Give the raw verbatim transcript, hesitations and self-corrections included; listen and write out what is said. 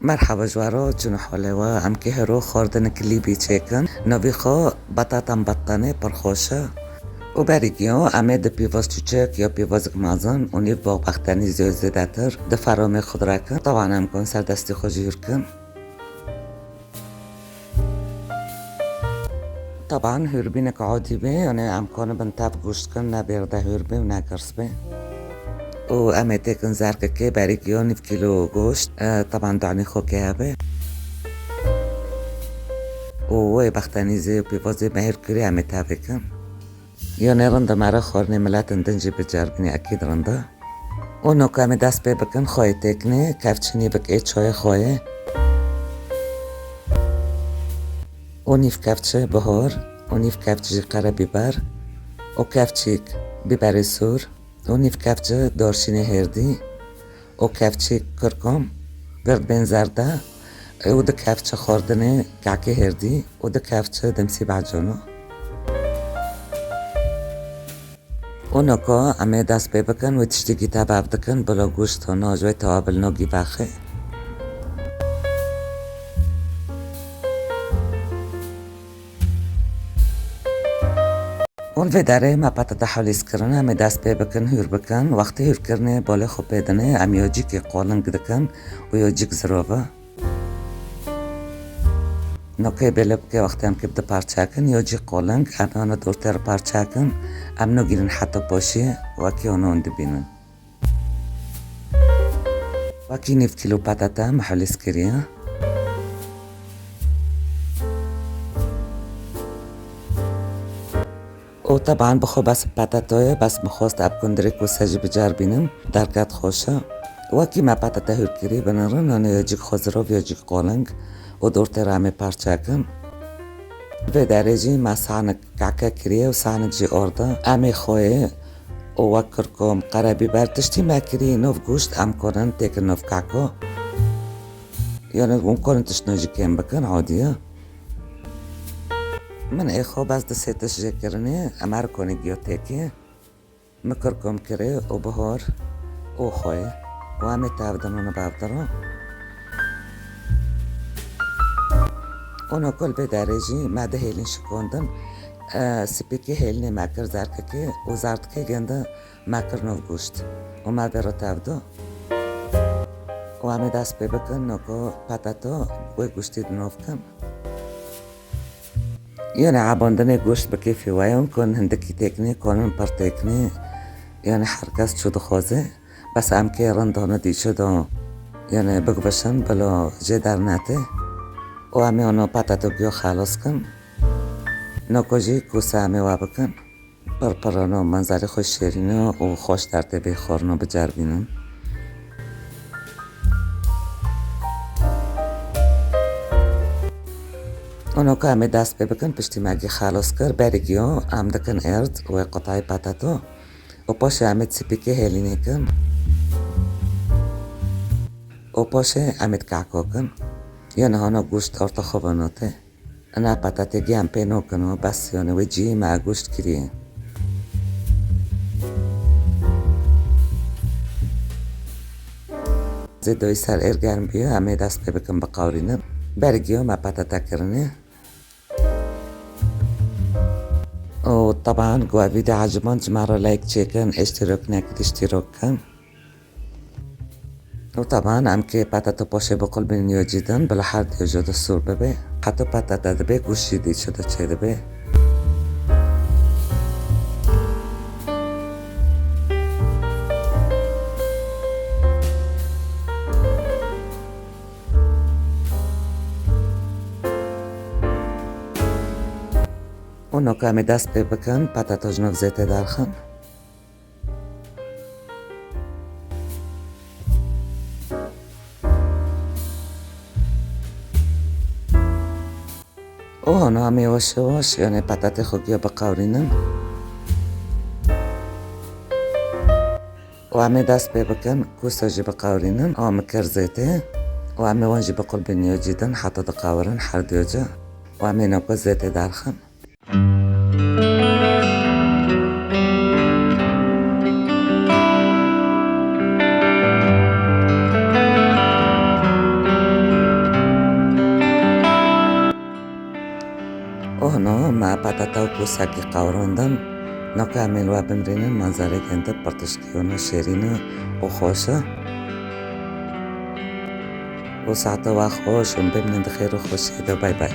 Merhaba ji we re, çûn holê we, em kê hero xwardinek lîbî çêkin. Navî xwe batata mbattanê pir xweş e. Û berî giyo, em ê di pîvaz çûçik ya pîvazek mezin û nîv box bextenî zê-, zêdetir di feromê xwe direkin. Teban em kon ser destî xwe jî hûr kin. Teban hûrbînek adî be, yanî em kanibin tev goşt kin, ne bêrde hûr be û ne girs be. Û em ê têkin zerkekê berî giyo nîv kîlo goşt, e, teban danî xwe keye be. Û wê bextenî zê û pîvazê me hêr kirî em ê tevê kin. Yanî rind e me re xwarinê miletin din jî biceribînî, ekîd rind e. Û noka em ê dest pê bikin, xweyê têkinê, kevçî nîvik ê çayê xweyê. Û nîv kevçî bihar, û nîv kevçî jî qerebîber, û kevçîk bîberê sûr, û nîv kevçî dorşînê hêrdî, û kevçîk kirkom, girdbên zerde, û di kevçî xwardinê kekê hêrdî, û di kevçî dimsî becono. Û noko em ê dest pê bikin, wê tiştî gî tev ev dikin, bila goşt hona ji wê tewabil nogî vexê. Û li vê derê me petata holîz kirine, em ê dest pê bikin, hûr bikin. Wextê hûrkirinê bolê xwe pê dinê, em yocîkê qoling dikin û yocîk zirove. Nokê bêle bike wextê em kê bi du parçe kin, yo cî qoling, em wana dortê re parçe kin, em nogînin heta poşê, wekî wana hûn dibînin. Wekî nîv kîlo petata me holîz kiriye. Û teban bi xwe bes petato ye, bes min xwest ev kundirê kose jî biceribînim, derket xweş e. Wekî me petata hûr kirî, binirin, yanî yocîk xwe zirov, yocîk qoling û dortê re em ê parçe kin. Vê derê jî me sanik keke kiriye û sanik jî orda. Em ê xweyê û wek kirkom, qerebîber tiştî me kirî, nov goşt em konin têkin nov keko. Yanî hûn konin tişt nû jî kêm bikin, adî ye. Min ê xwe bes di sê tişt jê kirinê, em her konê giyo têkê. Min kirkom kirê û bihor û xweyê û em ê tevdin û nibevdirin. Û nokul vê derê jî me di hêlîn şikondin. E, sipîkê hêlînê me kir zerkekê û zerdikê gêndi me kir nov goşt û me vê re tevdo. Û em ê dest pê bikin, noko petato wê goştî di nov kin. Yanî ebandinê goşt bi kêfê we ye, hûn kon hindikî têkinê, konin pir têkinê. Yanî her kes çi dixwaze. Bes em kê rind hona dîçe de, yanî bigvişin, bila jê dernete. Û em ê hona petato giyo xelas kin. Noko jî kose em ê we bikin. Pir pir rano, menzerê xwe şêrîn e û xweş derdê bê xwarina biceribînin. Û noka em ê dest pê bikin, piştî me gî xelas kir, berî giyo em dikin erd wê qutayê petato û paşê em ê sipîkê hêlînê kin û paşê em ê keko kin. Yanî hana goşt orta xwe venote. Ina petatê giyan pê nokin û bes, yanî wê cihî me goşt kiriye. Zêdoyî ser êr germ biyo, em ê dest pê bikin biqawrînin. Bergiyo me petata kirine. Û teban ku ev vîdeo eciband, ji me re like çêkin, ê iştîrok nekir, iştîrok kin. Û teban em kê petato paşê biqulbînin yo cî din, bila her diyo jê de sûr bibe. Heto petata dibe, goşt jî dî çi de çêdibe. Û noka em ê dest pê bikin, petato ji nov zêtê derxin. Û hona em ê weş weş, yanî petatê xwe giya biqewrînin. Û em ê dest pê bikin, kûsa jî biqewrînin. Û min kir zêtê. Û em ê wan jî biqulbînin yo cî din, heta diqewirin her diyo cî. Û em ê noko zêtê derxin. Oh no, me patata û posekî qewrandim. Naka em ê li we bimrînin, manzarek hende pirtişkî û şêrîn û xweş e. Û saete we xweş û bimînin di xêr û xweşiyê de. Bay bay.